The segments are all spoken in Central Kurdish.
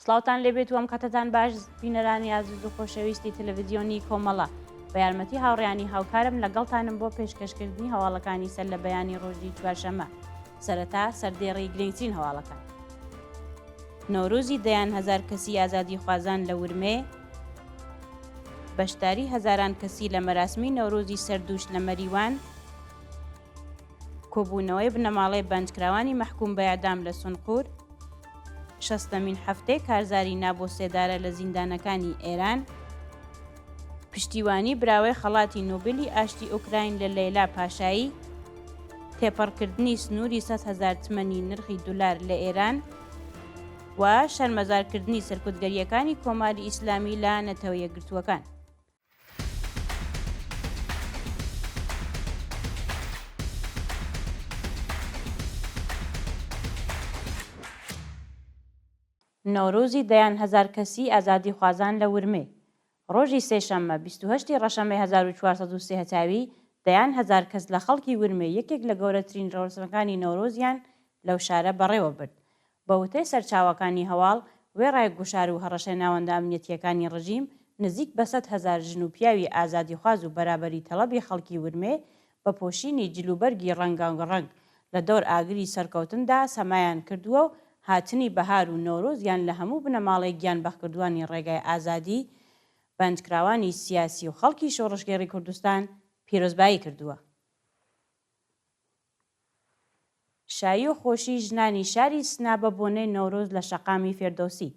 سڵاوتان لێبێت و ئەم کاتەتان باش بینەرانی ئازیز و خۆشەویستی تەلەڤیزیۆنی کۆمەڵە بە یارمەتی هاوڕیانی هاوکارم لەگەڵتانم بۆ پێشکەشکردنی هەواڵەکانی سەر لە بەیانی ڕۆژی چوارشەممە سەرەتا سەردێڕی گرنگترین هەواڵەکان. نەورۆزی دەیان هەزار کەسی ئازادیخوازان لە ورمێ، بەشداری هەزاران کەسی لە مەراسمی نەورۆزی سەردووش لە مەریوان، کۆبوونەوەی بنەماڵەی بەندکراوانی مەحکووم بە ئێعدام لە سونقور، شەستەمین هەفتەی کارزاری نا بۆ سێدارە لە زیندانەکانی ئێران، پشتیوانی براوەی خەڵاتی نۆبێلی ئاشتی ئۆکراین لە لەیلا پاشایی، تێپەڕکردنی سنووری 100,000 تمەنی نرخی دولار لە ئێران و شەرمەزارکردنی سەرکوتگەرییەکانی کۆماری ئیسلامی لە نەتەوە یەکگرتووەکان. نەورۆزی دەیان هەزار کەسیی ئازادیخوازان لە ورمێ. ڕۆژی سێشەممە 28 ی ڕەشەمەی 1403 هەتاوی، دەیان هەزار کەس لە خەڵکی ورمێ یەکێک لە گەورەترین ڕێوڕەسمەکانی نەورۆزیان لەو شارە بەڕێوە برد. بە وتەی سەرچاوەکانی هەواڵ، وێڕای گوشار و هەڕەشەی ناوەندە ئەمنیەتییەکانی ڕژیم، نزیک بە 100,000 ژن و پیاوی ئازادیخواز و بەرابەری تەڵەبی خەڵکی ورمێ بە پۆشینی جلوبەرگی ڕەنگاوڕەنگ لە دەور ئاگری سەرکەوتندا سەمایان کردووە و هاتنی بەهار و نەورۆزیان لە هەموو بنەماڵەی گیانبەختکردووانی ڕێگای ئازادی، بەندکراوانی سیاسی و خەڵکی شۆڕشگێڕی کوردستان پیرۆزبایی کردووە. شایی و خۆشی ژنانی شاری سنە بە بۆنەی نەورۆز لە شەقامی فێردۆسی.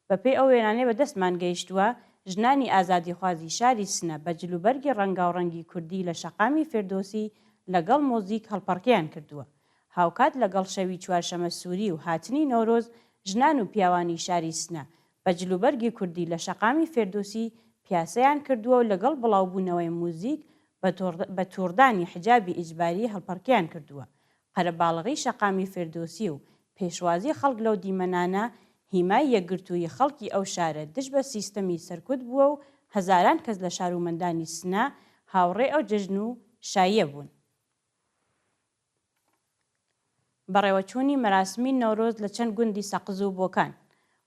بە پێی ئەو وێنانەی بە دەستمان گەیشتووە، ژنانی ئازادیخوازی شاری سنە بە جلوبەرگی ڕەنگاوڕەنگی کوردی لە شەقامی فێردۆسی لەگەڵ مۆزیک هەڵپەڕکێیان کردووە. هاوکات لەگەڵ شەوی چوارشەمە سووری و هاتنی نەورۆز، ژنان و پیاوانی شاری سنە بە جلوبەرگی کوردی لە شەقامی فێردۆسی پیاسەیان کردووە و لەگەڵ بڵاوبوونەوەی موزیک بە تووڕدانی حجابی ئیجباری هەڵپەڕکێیان کردووە. قەرەباڵغی شەقامی فێردۆسی و پێشوازی خەڵک لەو دیمەنانە هیمای یەکگرتوویی خەڵکی ئەو شارە دژ بە سیستەمی سەرکوت بووە و هەزاران کەس لە شارومەندانی سنە هاوڕێی ئەو جەژن و شاییە بوون. بەڕێوەچوونی مەراسمی نەورۆز لە چەند گوندی سەقز و بۆکان.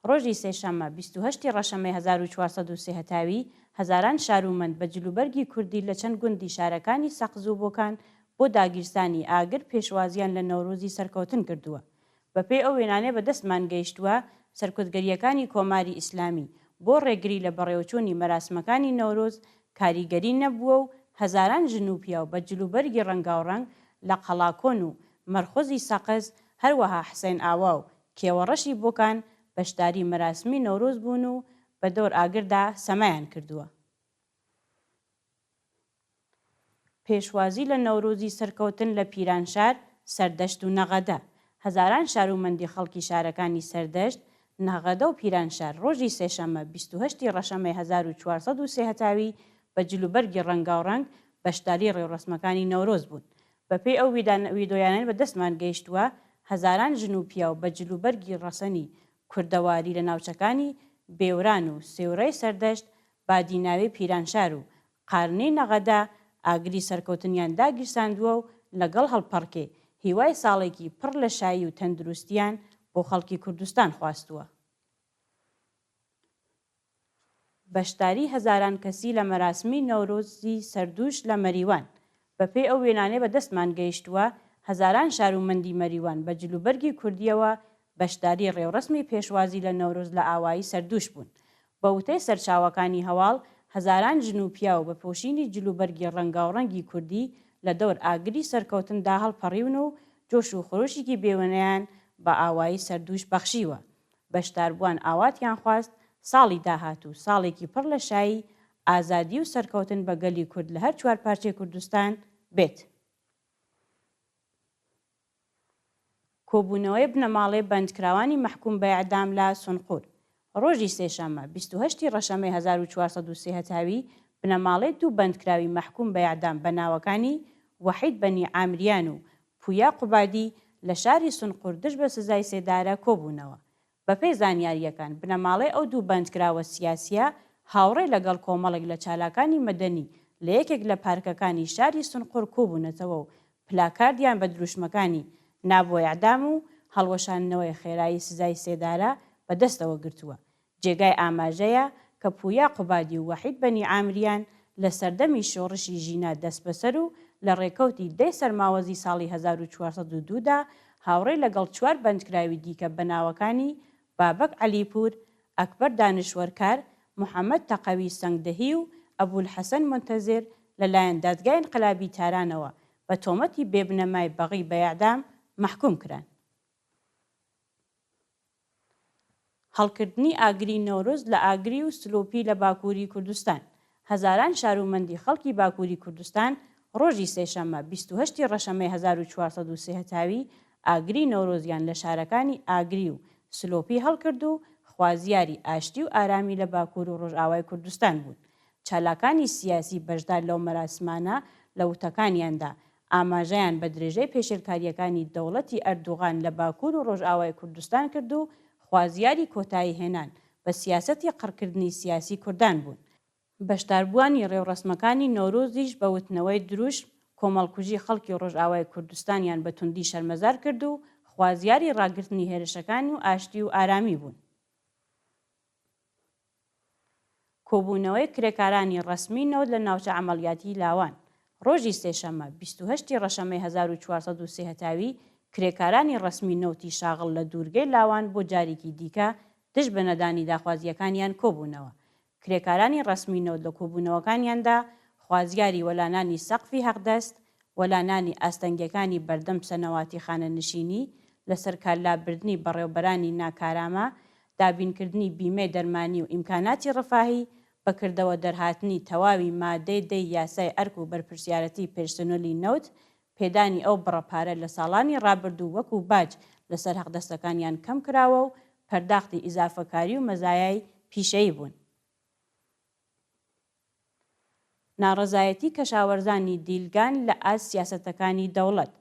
ڕۆژی سێشەممە 28 ی ڕەشەمەی 1403 هەتاوی، هەزاران شارومەند بە جلوبەرگی کوردی لە چەند گوندی شارەکانی سەقز و بۆکان بۆ داگیرسانی ئاگر پێشوازییان لە نەورۆزی سەرکەوتن کردووە. بەپێی ئەو وێنانەی بە دەستمان گەیشتووە، سەرکوتگەرییەکانی کۆماری ئیسلامی بۆ ڕێگری لە بەڕێوەچوونی مەراسمەکانی نەورۆز کاریگەری نەبووە و هەزاران ژن و پیاو بە جلوبەرگی ڕەنگاوڕەنگ لە قەڵاکۆن و مەرخوزی سەقز، هەروەها حسێنئاوا و کێوەڕەشی بۆکان بەشداری مەراسمی نەورۆز بوون و بە دەور ئاگردا سەمایان کردووە. پێشوازی لە نەورۆزی سەرکەوتن لە پیرانشار، سەردەشت و نەغەدە. هەزاران شارومەندی خەڵکی شارەکانی سەردەشت، نەغەدە و پیرانشار ڕۆژی سێشەممە 28 ی ڕەشەمەی 1403 هەتاوی بە جلوبەرگی ڕەنگاوڕەنگ بەشداری ڕێوڕەسمەکانی نەورۆز بوون. بەپێی ئەو ویدۆیانەی بە دەستمان گەیشتووە، هەزاران ژن و پیاو بە جلوبەرگی ڕەسەنی کوردەواری لە ناوچەکانی بێوران و سێورەی سەردەشت، بادیناوی پیرانشار و قارنەی نەغەدە ئاگری سەرکەوتنیان داگیرساندووە و لەگەڵ هەڵپەڕکێ هیوای ساڵێکی پڕ لە شایی و تەندروستییان بۆ خەڵکی کوردستان خواستووە. بەشداری هەزاران کەسی لە مەراسمی نەورۆزی سەردووش لە مەریوان. بەپێی ئەو وێنانەی بە دەستمان گەیشتووە، هەزاران شارومەندی مەریوان بە جلوبەرگی کوردییەوە بەشداری ڕێوڕەسمی پێشوازی لە نەورۆز لە ئاوایی سەردووش بوون. بە وتەی سەرچاوەکانی هەواڵ، هەزاران ژن و پیاو بە پۆشینی جلوبەرگی ڕەنگاوڕەنگی کوردی لە دەور ئاگری سەرکەوتندا هەڵپەڕیون و جۆش و خرۆشیکی بێوێنەیان بە ئاوایی سەردووش بەخشیوە. بەشداربووان ئاواتیان خواست ساڵی داهاتوو ساڵێکی پڕ لە شایی، ئازادی و سەرکەوتن بە گەلی کورد لە هەر چوار پارچەی کوردستان بێت. کۆبوونەوەی بنەماڵەی بەندکراوانی مەحکووم بە ئێعدام لە سونقور. ڕۆژی سێشەممە 28 ی ڕەشەمەی 1403 هەتاوی، بنەماڵەی دوو بەندکراوی مەحکووم بە ئێعدام بە ناوەکانی وەحید بەنی عامریان و پویا قوبادی لە شاری سونقور دژ بە سزای سێدارە کۆبوونەوە. بەپێی زانیارییەکان، بنەماڵەی ئەو دوو بەندکراوە سیاسییە هاوڕێ لەگەڵ کۆمەڵێک لە چالاکانی مەدەنی لە یەکێک لە پارکەکانی شاری سونقور کۆبوونەتەوە و پلاکاردیان بە دروشمەکانی نا بۆ ئێعدام و هەڵوەشاندنەوەی خێرایی سزای سێدارە بە دەستەوە گرتووە. جێگای ئاماژەیە کە پویا قوبادی و وەحید بەنی عامریان لە سەردەمی شۆڕشی ژینا دەستبەسەر و لە ڕێکەوتی دەی سەرماوەزی ساڵی 1402 دا هاوڕێ لەگەڵ چوار بەندکراوی دیکە بە ناوەکانی بابەک عەلیپوور، ئەکبەر دانشوەرکار، محەمەد تەقەوی سەنگدەهی و ئەبولحەسەن مونتەزێر لە لایەن دادگای ئینقلابی تارانەوە بە تۆمەتی بێبنەمای بەغی بە ئێعدام مەحکووم کران. هەڵکردنی ئاگری نەورۆز لە ئاگری و سلۆپی لە باکووری کوردستان هەزاران شارومەندی خەڵکی باکووری کوردستان ڕۆژی سێشەممە 28 ی ڕەشەمەی 1403 هەتاوی ئاگری نەورۆزیان لە شارەکانی ئاگری و سلۆپی هەڵکرد و خوازیاری ئاشتی و ئارامی لە باکوور و ڕۆژئاوای کوردستان بوون. چالاکانی سیاسی بەشدار لەو مەراسمانە لە وتەکانیاندا ئاماژەیان بە درێژەی پێشێلکارییەکانی دەوڵەتی ئەردوغان لە باکوور و ڕۆژئاوای کوردستان کرد و خوازیاری کۆتاییهێنان بە سیاسەتی قڕکردنی سیاسی کوردان بوون. بەشداربووانی ڕێوڕەسمەکانی نەورۆزیش بە وتنەوەی دروشم، کۆمەڵکوژی خەڵکی ڕۆژئاوای کوردستانیان بە توندی شەرمەزار کرد و خوازیاری ڕاگرتنی هێرشەکان و ئاشتی و ئارامی بوون. کۆبوونەوەی کرێکارانی ڕەسمی نەوت لە ناوچە عەمەڵیاتیی لاوان ڕۆژی سێشەممە 28 ی ڕەشەمەی 1403 هەتاوی کرێکارانی ڕەسمی نەوتی شاغڵ لە دوورگەی لاوان بۆ جاریکی دیکە دژ بە نەدانی داخوازییەکانیان کۆبوونەوە. کرێکارانی ڕەسمی نەوت لە کۆبوونەوەکانیاندا خوازیاری وەلانانی سەقفی هەقدەست، وەلانانی ئاستەنگیەکانی بەردەم سەنەواتی خانەنشینی، لەسەرکارلابردنی بەڕێوبەرانی ناکارامە، دابینکردنی بیمەی دەرمانی و ئیمکاناتی ڕفاهی، بەکردەوە دەرهاتنی تەواوی مادەی دەی یاسای ئەرک و بەرپرسیارەتی پێرسونلی نەوت، پێدانی ئەو بڕە پارە لە ساڵانی ڕابردوو وەکو باج لەسەر هەقدەستەکانیان کەم کراوە و پەرداختی ئیزافەکاری و مەزایای پیشەیی بوون. ناڕەزایەتی کەشاوەرزانی دیلگان لە ئاست سیاسەتەکانی دەوڵەت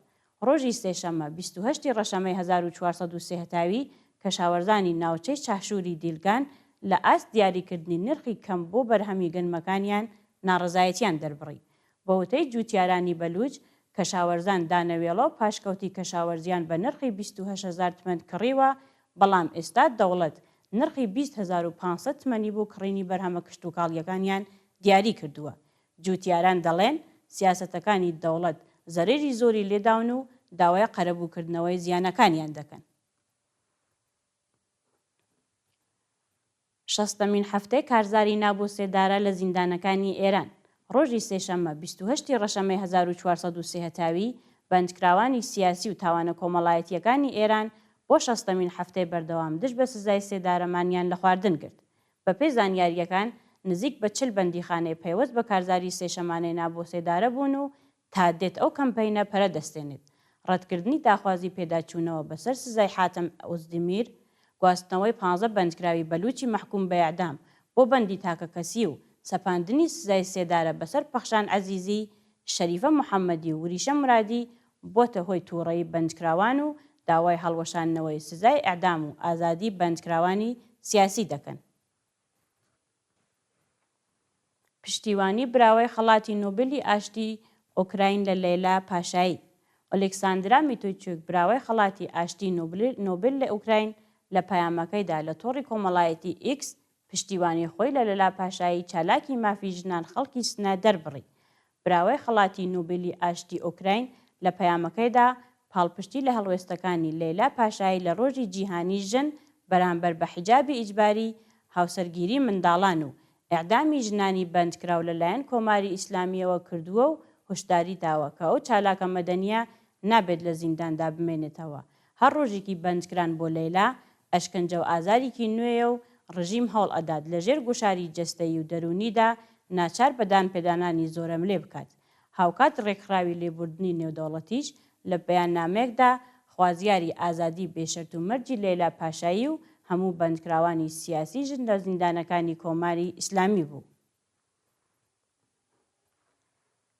ڕۆژی سێشەممە 28 ی ڕەشەمەی 1403 هەتاوی کەشاوەرزانی ناوچەی چاهشوری دیلگان لە ئاست دیاریکردنی نرخی کەم بۆ بەرهەمی گەنمەکانیان ناڕەزایەتیان دەربڕی. بە وتەی جووتیارانی بەلووچ، کەشاوەرزان دانەوێڵە و پاشکەوتی کەشاوەرزیان بە نرخی 28 هەزار تمەن کڕیوە، بەڵام ئێستا دەوڵەت نرخی 20 هەزار و 500 تمەنی بۆ کڕینی بەرهەمە کشتوکاڵییەکانیان دیاری کردووە. جووتیاران دەڵێن، سیاسەتەکانی دەوڵەت زەرەری زۆری لێداون و داوای قەرەبووکردنەوەی زیانەکانیان دەکەن. شەستەمین هەفتەی کارزاری نا بۆ سێدارە لە زیندانەکانی ئێران، ڕۆژی سێشەممە 28 ی ڕەشەمەی 1403 هەتاوی، بەندکراوانی سیاسی و تاوانە کۆمەڵایەتییەکانی ئێران بۆ شەستەمین هەفتەی بەردەوام دژ بە سزای سێدارە مانیان لە خواردن گرت. بەپێی زانیارییەکان نزیک بە 40 بەندیخانەی پەیوەست بە کارزاری سێشەمانەی نا بۆ سێدارە بوون و تا دێت ئەو کەمپەینە پەرە دەستێنێت. ڕەتکردنی داخوازی پێداچوونەوە بەسەر سزای حاتەم ئۆزدیمیر، گواستنەوەی پانزە بەندکراوی بەلووچی مەحکووم بە ئێعدام بۆ بەندی تاکەکەسی و سەپاندنی سزای سێدارە بەسەر پەخشان عەزیزی، شەریفە محەممەدی و وریشە مورادی بۆتە هۆی تووڕەیی بەندکراوان و داوای هەڵوەشاندنەوەی سزای ئێعدام و ئازادیی بەندکراوانی سیاسی دەکەن. پشتیوانی براوەی خەڵاتی نۆبێلی ئاشتی ئۆکراین لە لەیلا پاشایی. ئۆلێکساندرا میتۆیچوک براوەی خەڵاتی ئاشتی نۆبێل لە ئۆکراین لە پەیامەکەیدا لە تۆڕی کۆمەڵایەتی ئیکس پشتیوانی خۆی لە لەلا پاشایی چالاکی مافی ژنان خەڵکی سنە دەربڕی. براوەی خەڵاتی نۆبێلی ئاشتی ئۆکراین لە پەیامەکەیدا پاڵپشتی لە هەڵوێستەکانی لەیلا پاشایی لە ڕۆژی جیهانی ژن بەرامبەر بە حیجابی ئیجباری، هاوسەرگیری منداڵان و ئێعدامی ژنانی بەندکراو لە لایەن کۆماری ئیسلامییەوە کردووە و هۆشداری داوە کە ئەو چالاکە مەدەنییە نابێت لە زینداندا بمێنێتەوە. هەر ڕۆژێکی بەندکران بۆ لەیلا ئەشکەنجە و ئازاریکی نوێیە و ڕژیم هەوڵ ئەدات لە ژێر گوشاری جەستەیی و دەروونیدا ناچار بە دانپێدانانی زۆرەملێ بکات. هاوکات ڕێکخراوی لێبوردنی نێودەوڵەتیش لە بەیاننامەیەکدا خوازیاری ئازادی بێ شەرت و مەرجی لەیلا پاشایی و هەموو بەندکراوانی سیاسی ژن لە زیندانەکانی کۆماری ئیسلامی بوو.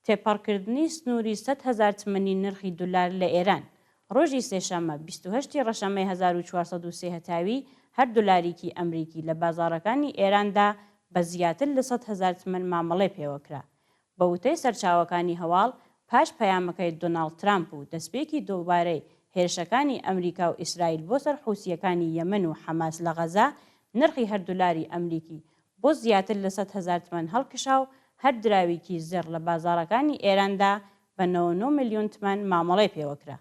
تێپەڕکردنی سنووری 100,000 تمەنی نرخی دولار لە ئێران ڕۆژی سێشەممە 28 ی ڕەشەمەی 1403 هەتاوی هەر دولاریکی ئەمریکی لە بازاڕەکانی ئێراندا بە زیاتر لە 100,000 تمەن مامەڵەی پێوەکرا. بە وتەی سەرچاوەکانی هەواڵ، پاش پەیامەکەی دۆناڵد ترامپ و دەستپێکی دووبارەی هێرشەکانی ئەمریکا و ئیسرائیل بۆ سەر حوسییەکانی یەمەن و حەماس لە غەزە، نرخی هەر دولاری ئەمریکی بۆ زیاتر لە 100,000 تمەن هەڵکشا و هەر دراوێکی زێڕ لە بازاڕەکانی ئێراندا بە 99 میلیۆن تمەن مامەڵەی پێوەکرا.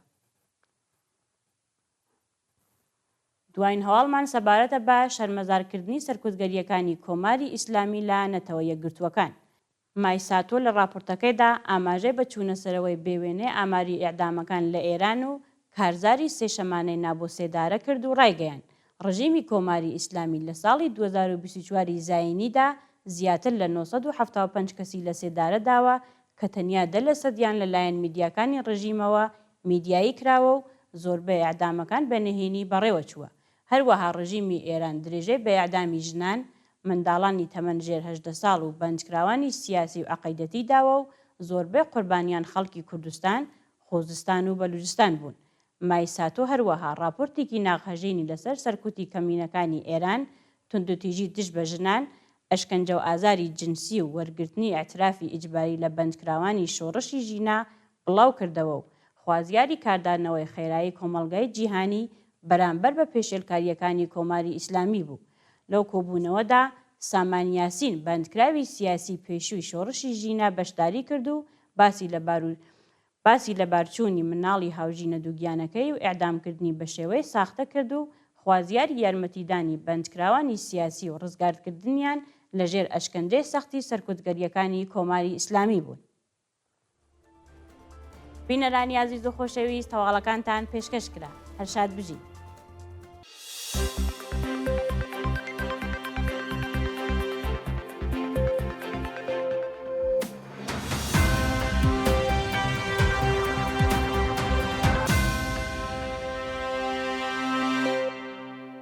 دواین هەواڵمان سەبارەتە بە شەرمەزارکردنی سەرکوتگەرییەکانی کۆماری ئیسلامی لە نەتەوە یەکگرتووەکان. مایساتۆ لە ڕاپۆرتەکەیدا ئاماژەی بە چوونەسەرەوەی بێ وێنەی ئاماری ئێعدامەکان لە ئێران و کارزاری سێشەمانەی نا بۆ سێدارە کرد و ڕایگەیاند، ڕژیمی کۆماری ئیسلامی لە ساڵی 2024 ی زایینیدا زیاتر لە 975 کەسی لە سێدارە داوە کە تەنیا دە لەسەدیان لە لایەن میدیاکانی ڕژیمەوە میدیایی کراوە و زۆربەی ئێعدامەکان بە نهێنی بەڕێوە چووە. هەروەها ڕژیمی ئێران درێژەی بە ئێعدامی ژنان، منداڵانی تەمەن ژێر 18 ساڵ و بەندکراوانی سیاسی و عەقیدەتی داوە و زۆربەی قوربانیان خەڵکی کوردستان، خوزستان و بەلوجستان بوون. مایساتۆ هەروەها ڕاپۆرتێکی ناخهەژێنی لەسەر سەرکوتی کەمینەکانی ئێران، توندوتیژی دژ بە ژنان، ئەشکەنجە و ئازاری جنسی و وەرگرتنی ئیعترافی ئیجباری لە بەندکراوانی شۆڕشی ژینا بڵاو کردەوە و خوازیاری کاردانەوەی خێرایی کۆمەڵگای جیهانی بەرامبەر بە پێشێلکارییەکانی کۆماری ئیسلامی بوو. لەو کۆبوونەوەدا سامان یاسین بەندکراوی سیاسی پێشووی شۆڕشی ژینا بەشداری کرد و باسی لە باسی لەبارچوونی مناڵی هاوژینە دووگیانەکەی و ئێعدامکردنی بەشێوەی ساختە کرد و خوازیاری یارمەتیدانی بەندکراوانی سیاسی و ڕزگارکردنیان لەژێر ئەشکەنجەی سەختی سەرکوتگەرییەکانی کۆماری ئیسلامی بوون. بینەرانی ئازیز و خۆشەویست هەواڵەکانتان پێشکەش کرا. هەر شاد بژین.